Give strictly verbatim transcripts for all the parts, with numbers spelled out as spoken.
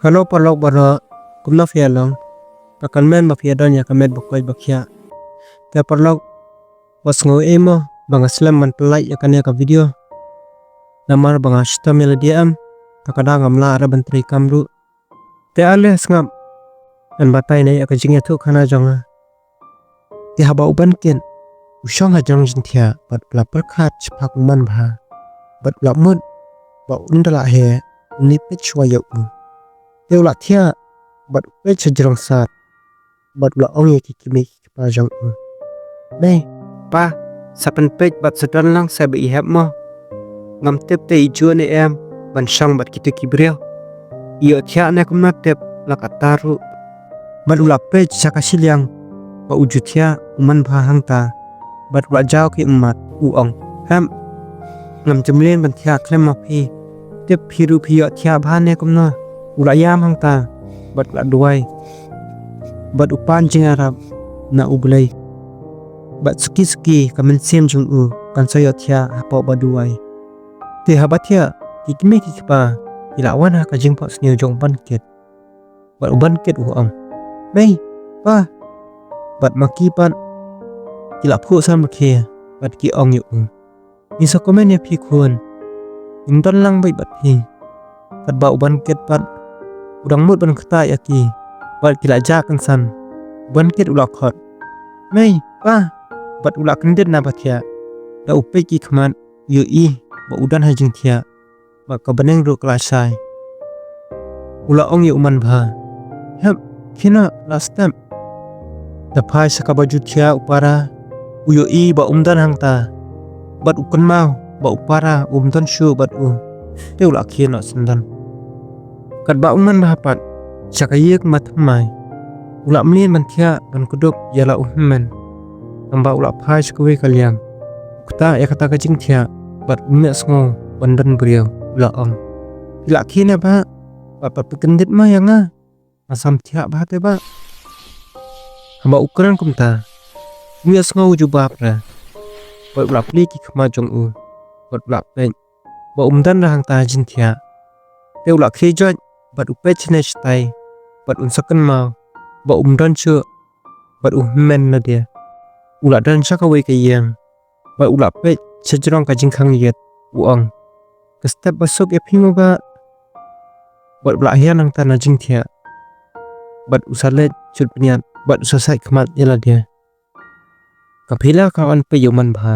Hello paralok baroh, kumno phi ïa long? Nga kyrmen ba phi ïa don ïa ka met ba koit ba khiah. Te paralok, wat sngew ei mo ba nga slem ban pyllait ïa kane ka video. Namar ba nga shitom ïa lade em, te ka daw ngam lah re ban trei kam ruh. Te ale sngap ngan batai na ïa ka jingïathuhkhana jong nga. Te haba u Bankit u shong ha jrong jingthiah bad u la pyrkhat shaphang u Manbha bad u la mut ba un da lah heh un leit peit shuwa ïa u. Te u la thiah bad u peit sha jrong sat bad u la ong ïa ki kmie ki kpa jong u, "Mei, pa, sa pynpeit bad sa don lang sa ba i hep mo. Ngam tip te i ju ne em ban shong bad kito ki briew. I ïohthiah ne kumno tip la katta ruh." Bad u la peit sha ka shiliang ba u ju thiah u Manbha hangta bad u la jaw ki ummat u ong, "Hem, ngam ju mlien ban thiah khlem ma phi. Tip phi ruh phi ïohthiah bha ne kumno?" U la ïam hangta bad u la duwai bad u pan jingïarap na U Blei. Bad suki suki ka mynsiem jong u kan sa ïohthiah hapoh ba duwai. Te haba thiah ki kmie ki kpa ki la wan ha ka jingphohsniew jong u Bankit. Bad u Bankit u ong, "Mei, pa." Bad ma ki pat ki la phuh san ba khie bad ki ong ïa u, "Ngi sa kmen ïa phi khun. Ngim don lang beit bad phi." Katba u Bankit pat u dang mut ban ktah ïa ki bad ki la jah kynsan, u Bankit u la khot, "Mei, pa." Bad u la kyndit na ba thiah. Da u peit ki khmat u ïohi ba u don ha jingthiah bad ka bneng ruh ka la shai. U la ong ïa u Manbha, "Hep, khie noh, la step." Da phai sha kaba ju thiah u para, u ïohi ba um don hangta bad u kynmaw ba u para um don shuh bad u. Te u la khie noh syndon. Katba u Manbha pat sha ka ïing ba thymmai, u la mlien ban thiah ban kdup ïa la u hynmen. Tangba u la phai sha kawei ka liang, u ktah ïa kata ka jingthiah bad um ïohsngew ban don briew. U la ong, "Phi la khie ne bah? Bad pat phi kyndit ma ïa nga? Nga sam thiah bha te bah." Haba u kren kumta, um ïohsngew u jubab re bad u la plie ki khmat jong u bad u la peit ba um don re hangta ha jingthiah. Te u la khie joit bad u peit shane shatai bad un sa kynmaw ba um don shuh bad u hynmen lade. U la don sha kawei ka ïing bad u la peit sha jrong ka jingkhang ïit, u ong, "Ka step ba suk ïa phi mo bah." Bad u la hiar nangta na jingthiah bad u sa leit shut bniat bad u sa sait khmat ïa lade. Ka Phila ka wan peit ïa u Manbha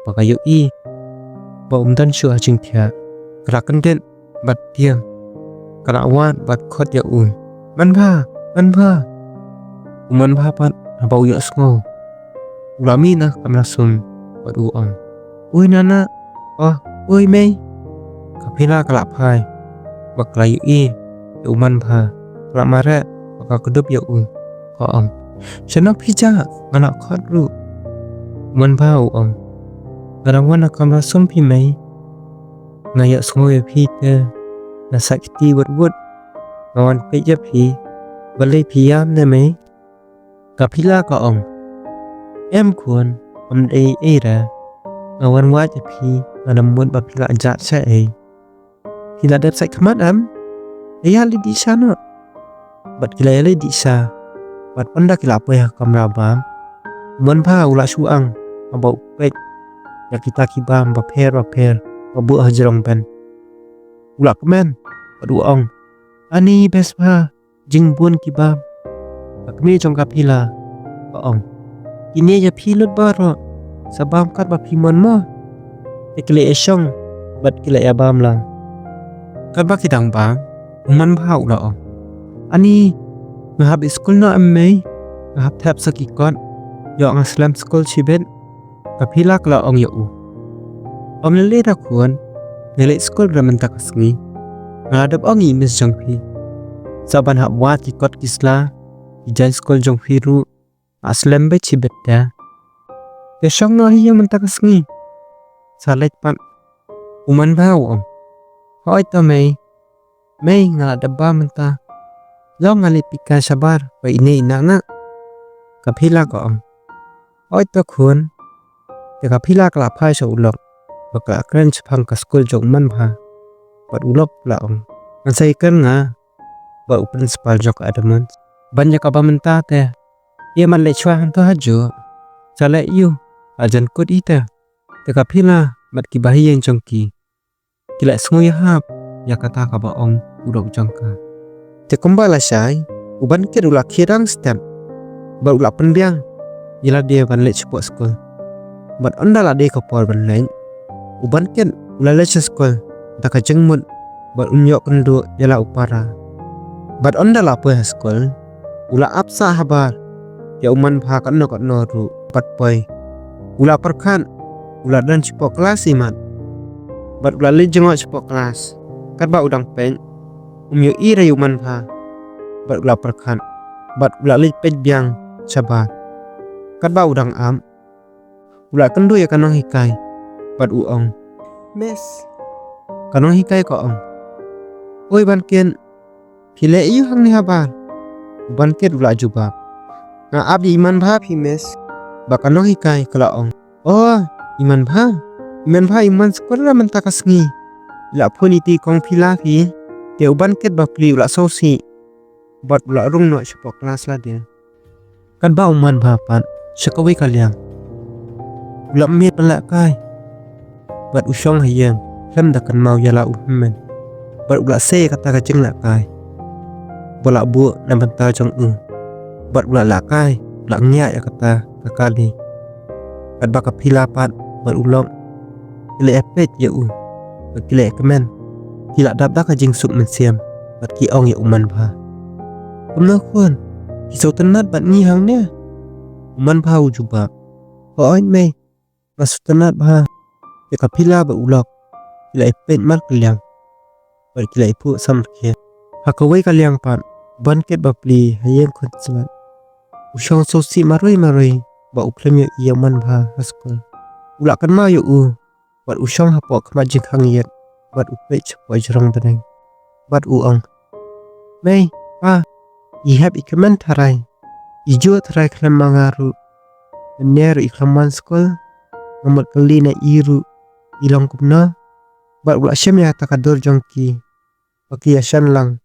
ba ka ïohi ba um don shuh ha jingthiah. Ka la kyndit bad tieng, ka la wad bad khot ïa u, "Manbha, Manbha." U Manbha pat haba u ïohsngew, u la mih na ka kamra sum bad u ong, "Ui nana." "Oh, ui mei." Ka Phila ka la phai bad ka la ïohi ïa u Manbha, ka la mareh bad ka kdup ïa u. Ka ong, "Shano phi jah? Nga la khot ruh." U Manbha u ong, "Nga dang wan na kamra sum phi mei. Nga ïohsngew ïa phi te nga sait kti wut wut. Nga wan peit ïa phi. Balei phi ïam ne mei?" Ka Phila ka ong, "Em khun, ym dei ei ei re. Nga wan wad ïa phi, nga dang mut ba phi la jah shaei. Phi la dep sait khmat em? Ïa leit dih sha noh." Bad ki la ïa leit dih sha. Bad ynda ki la poi ha kamra bam, u Manbha u la shu ang haba u peit ïa kita ki bam bapher bapher ba buh ha jrong bynta. U la kmen bad u ong, "Ani best bha jingbun ki bam." Ka kmie jong ka Phila ka ong, "Kine ïa phi lut baroh, sa bam katba phi mon mo. Te ki la ïa shong bad ki la ïa bam lang." Katba ki dang bam, u Manbha u la ong, "Ani, nga hap skul noh em mei? Nga hap thep sa ki kot. Ïoh nga slem skul shibit." Ka Phila ka la ong ïa u, "Ym lei lei da khun, nga leit skul re mynta ka sngi. Nga la dep ong ïa i miss jong phi." Sa ban hap wad ki kot ki sla, ki jaiñ skul jong phi ruh, la slem beit shibit te. Te shong noh hi ïa mynta ka sngi. Sa leit pat u Manbha u ong. Hooid to mei. Mei, nga la dep bam mynta. Long nga leit peit kai shabar, ba ine i Nahnak. Ka Phila ka ong. Hooid to khun. Te ka Phila ka la phai sha u lok. Ba ka la kren shaphang ka skul jong u Manbha. Bad u lok u la ong. Ngan sa ïakren nga. Bad u principal jong ka Adamant. Ban ïa kaba mynta te. Ïa man leit shuwa hangto hajuh. Sa leh ïa u. Ha jan kut ïa te. Te ka Phila bad ki bahaïing jong ki. Ki la sngew ïahap ïa kata kaba ong u lok jong ka. Te kumba la shai, u Bankit u la khie rang step. Bad u la pynbiang ïa lade ban leit shapoh skul. Bad ynda la dei ka por ban leit, u Bankit u la leit sha skul da ka jingmut bad um ïoh kynduh ïa la u para. Bad ynda la poi ha skul, u la ap sah habar ïa u Manbha katno katno ruh bad poi. U la pyrkhat, u la don shapoh klas imat. Bad u la leit jngoh shapoh klas. Katba u dang peit, um ïohi re ïa u Manbha. Bad u la pyrkhat. Bad u la leit peit biang shabar. Katba u dang ap, u la kynduh ïa ka nonghikai. Bad u ong. Miss. Ka nonghikai ka ong. Oi Bankit. Phi leh aiu hangne habar? U Bankit u la jubab. Nga ap ïa i Manbha phi miss. Bad ka nonghikai ka la ong. Oh, i Manbha. I Manbha i man skul re mynta ka sngi. I la phone ïa i kong Phila phi. Te u Bankit bapli u la sngewsih. Bad u la rung noh shapoh klas lade. Katba u Manbha pat sha kawei ka liang. U la miet ban lehkai. Bad u shong ha ïing khlem da kynmaw ïa la u hynmen. Bad u la sei ïa kata ka jinglehkai. Ba la buh na bynta jong u. Bad u la lehkai, u la ngiah ïa kata ka kali. Katba ka Phila pat bad u lok. Ki la ïa peit ïa u. Bad ki la ïa kmen. Ki la dap da ka jingsuk mynsiem. Bad ki ong ïa u Manbha. Kumno khun, phi sngewtynnat bad ngi hangne? U Manbha u jubab. Hooid mei, nga sngewtynnat bha. Te ka Phila bad u lok ki la ïa peit markylliang. Bad ki la ïa phuh samrkhie. Ha kawei ka liang pat, u Bankit bapli ha ïing khun smat. U shong sngewsih marwei marwei, ba u khlem ïohi ïa u Manbha ha skul. U la kynmaw ïa u, bad u shong hapoh khmat jingkhang ïit, bad u peit shapoh jrong bneng. Bad u ong. Mei, pa, i hap i kmen tharai. I juh tharai khlem ma nga ruh. Mynne ruh i khlem wan skul. Nga mut kylli na i ruh. I long kumno. Bad u la shem ïa kata ka dur jong ki. Ba ki ïa shan lang.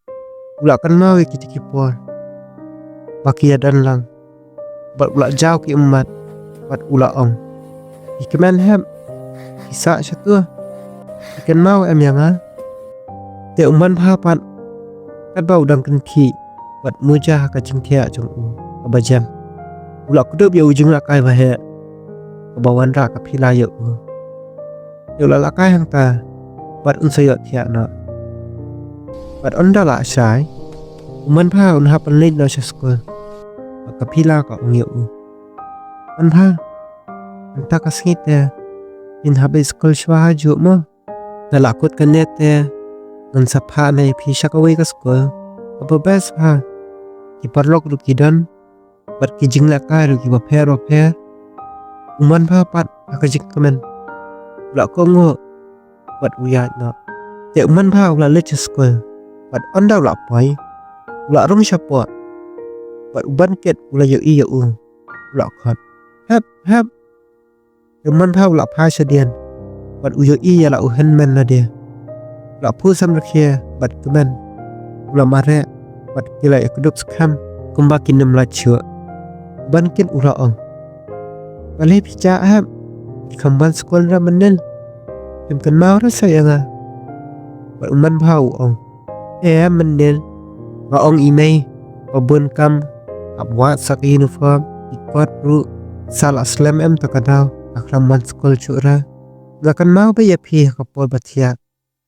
U la kynmaw ïa kita ki por. Ba ki ïa don lang. Bad u la jaw ki ummat. Bad u la ong. Ki kmen hep. Ki sah shato. Ki kynmaw em ïa nga. Te u Manbha pat. Katba u dang kynthih. Bad muja ha ka jingthiah jong u. Kaba jem. U la kdup ïa u jinglehkai ba heh. Kaba wanrah ka Phila ïa u. Ïa u la lehkai hangta. Bad un sa ïoh thiah noh. Bad ynda la shai. U Manbha un hap pynleit noh sha skul. Bad ka Phila ka ong ïa u. Manbha. Mynta ka sngi te. Phin hap beit skul shuwa hajuh mo. Te la kut kane te. Ngan sa phah noh ïa phi sha kawei ka skul. Kaba best bha. Ki paralok ruh ki don. Bad ki jinglehkai ruh kiba pher ba pher. U Manbha pat ha ka jingkmen. U la kohnguh. Bad u ïaid noh. Te u Manbha u la leit sha skul. Bad ynda u la poi. U la rung shapoh. Bad u Bankit u la ïohi ïa u. U la khot. Hep, hep. Te u Manbha u la phai shadien. Bad u ïohi ïa la u hynmen lade. U la phuh samrkhie bad kmen. U la mareh bad ki la ïa kdup skhem kumba kin ym lait shuh. U Bankit u la ong. Balei phi jah hep? Phi khlem wan skul re mynnin? Phim kynmaw re sa ïa nga? Bad u Manbha u ong. Em mynnin. Nga ong i mei. Ba bun kam. Hap wad sa ka uniform. I kot ruh. Sa la slem em ta ka daw. Nga khlem wan skul shuh re. Nga kynmaw beit ïa phi ha ka por ba thiah.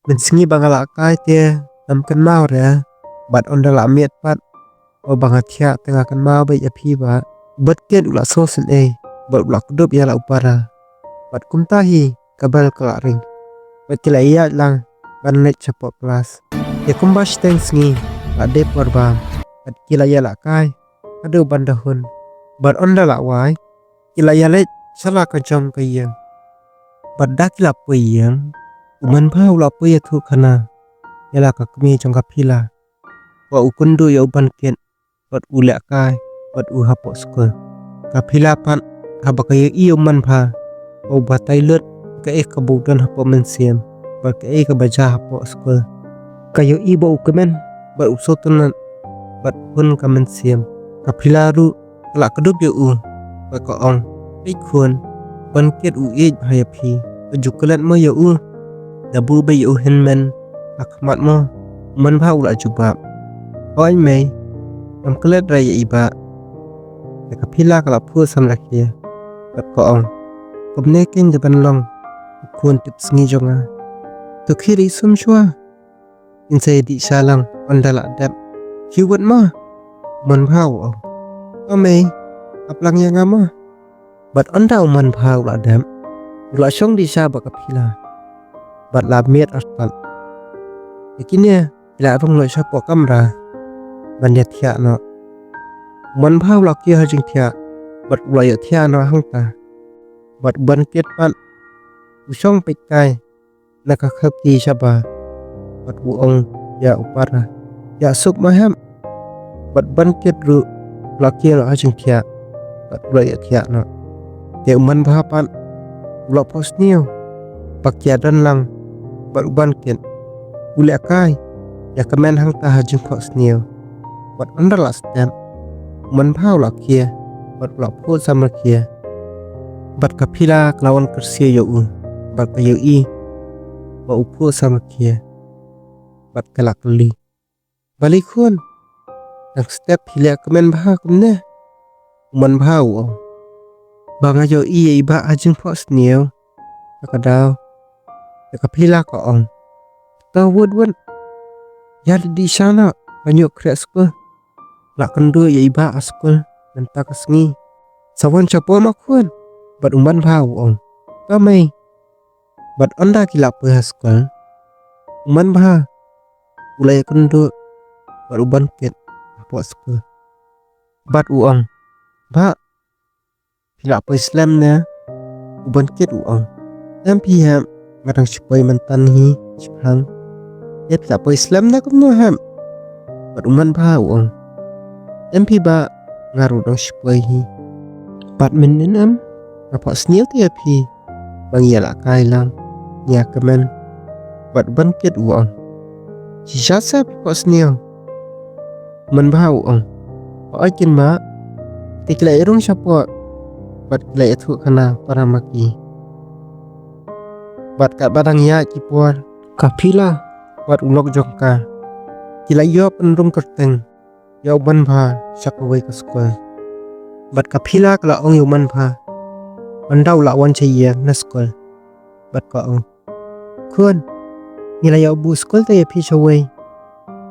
Mynsngi ba nga lehkai te. Ngam kynmaw re. Bad ynda la miet pat. Ba nga thiah te nga kynmaw beit ïa phi ba. U Bankit u la sngewsynei. Bad u la kdup ïa la u para. Bad kumta hi. Ka bell ka la ring. Bad ki la ïaid lang ban leit shapoh klas. Ïa kumba shiteng sngi la dep por bam. Bad ki la ïalehkai haduh ban da hun. Bad ynda la wai, ki la ïaleit sha la ka jong ka ïing. Bad da ki la poi ïing, u Manbha u la poi ïathuh khana ïa la ka kmie jong ka Phila ba u kynduh ïa u Bankit bad u lehkai bad u hapoh skul. Ka Phila pat, haba ka ïohi ïa u Manbha ba u batai lut kaei kaba u don hapoh mynsiem bad kaei kaba jia hapoh skul, ka ïohi ba u kmen bad u sngewtynnat bad hun ka mynsiem. Ka Phila ruh ka la kdup ïa u bad ka ong, "Ei khun, u Bankit u ïeit bha ïa phi, phi ju klet mo ïa u? Da buh beit ïa u hynmen ha khmat mo." U Manbha u la jubab, "Hooid mei, ngam klet re ïa i bah." Te ka Phila ka la phuh samrkhie bad ka ong, "Kumne keiñ da ban long u khun tipsngi jong nga. To khie ri sum shuwa, ngin sa ïadih sha lang ynda la dep. Khie wad mo." U Manbha u ong, "To mei, hap lang ïa nga mo." Bad ynda u Manbha u la dep, u la shong dih sha bad ka Phila bad la miet artat. Te kine ki la rung noh shapoh kamra ban ïathiah noh. U Manbha u la kiew ha jingthiah bad u la ïohthiah noh hangta. Bad u Bankit pat u shong peit kai na ka khatki shabar bad u ong ïa u para, "Ïa suk ma hep." Bad u Bankit ruh u la kiew noh ha jingthiah bad u la ïohthiah noh. Te u Manbha pat u la phohsniew ba ki ïadon lang bad u Bankit. U lehkai ïa kmen hangta ha jingphohsniew. Bad ynda la step, u Manbha u la kiew bad u la phuh samrkhie. Bad ka Phila ka la wan kyrsiew ïa u bad ka ïohi ba u phuh samrkhie. Bad ka la kylli, "Balei khun, dang step phi leh kmen bha kumne?" U Manbha u ong, "Ba nga ïohi ïa i bah ha jingphohsniew." Ka ka daw, te ka Phila ka ong, "To wad wad, ïa dih sha noh, ban ïoh khreh skul. La kynduh ïa i bah ha skul mynta ka sngi. Sa wan shapoh ma khun." Bad u Manbha u ong, "To mei." Bad ynda ki la poi ha skul, u Manbha u la ïakynduh bad u Bankit hapoh skul. Bad u ong, "Bah, phi la poi slem ne?" U Bankit u ong, "Em phi hep, nga dang shu poi mynta hi shipang." "Ïa phi la poi slem ne kumno hep?" Bad u Manbha u ong, "Em phi bah, nga ruh dang shu poi hi." "Bad mynnin em, nga phohsniew te ïa phi ba ngi ïalehkai lang, ngi ïakmen." Bad u Bankit u ong, "Shisha sa phi phohsniew?" U Manbha u ong, "Hooid keiñ bah, te ki la ïarung shapoh bad ki la ïathuh khana para ma ki." Bad katba dang ïaid ki por, ka Phila bad u lok jong ka ki la ïoh pynrung kyrteng ïa u Manbha sha kawei ka skul. Bad ka Phila ka la ong ïa u Manbha ynda u la wan sha ïing na skul. Bad ka ong, "Khun, ngi la ïoh buh skul te ïa phi shawei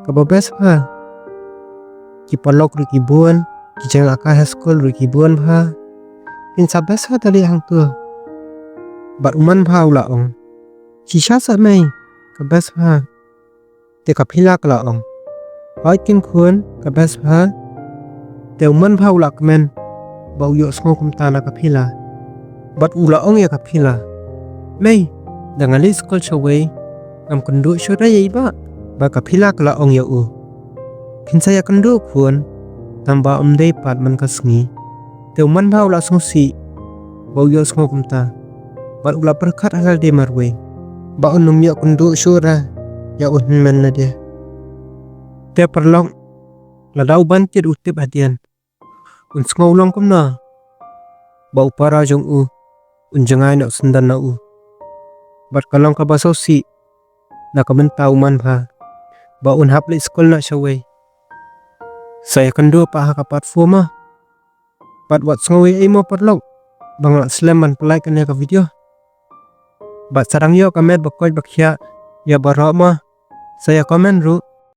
kaba best bha. Ki paralok ruh ki bun, ki jingïalehkai ha skul ruh ki bun bha. Phin sa best bha da leit hangto." Bad u Manbha u la ong, "Shisha sa mei, ka best bha." Te ka Phila ka la ong, "Hooid keiñ khun, ka best bha." Te u Manbha u la kmen ba u ïohsngew kumta na ka Phila. Bad u la ong ïa ka Phila, "Mei, da nga leit skul shawei, ngam kynduh shuh re ïa i bah." Bad ka Phila ka la ong ïa u, "Phin sa ïakynduh khun, tang ba ym dei pat man ka sngi." Te u Manbha u la sngewsih ba u ïohsngew kumta bad u la pyrkhat ha lade marwei ba un ym ïoh kynduh shuh re ïa u hynmen lade. Te paralok, lada u Bankit u tip hadien, un sngew long kumno ba u para jong u un jngai noh syndon na u? Bad ka long kaba sngewsih na ka bynta u Manbha ba un hap leit skul noh shawei. Sa ïakynduh pat ha ka part four mo. Bad wat sngew ei ei mo paralok ba nga la slem ban pynlait kane ka video. Bad sa dang ïoh ka met ba koit ba khiah ïa baroh mo, sa ïa comment ruh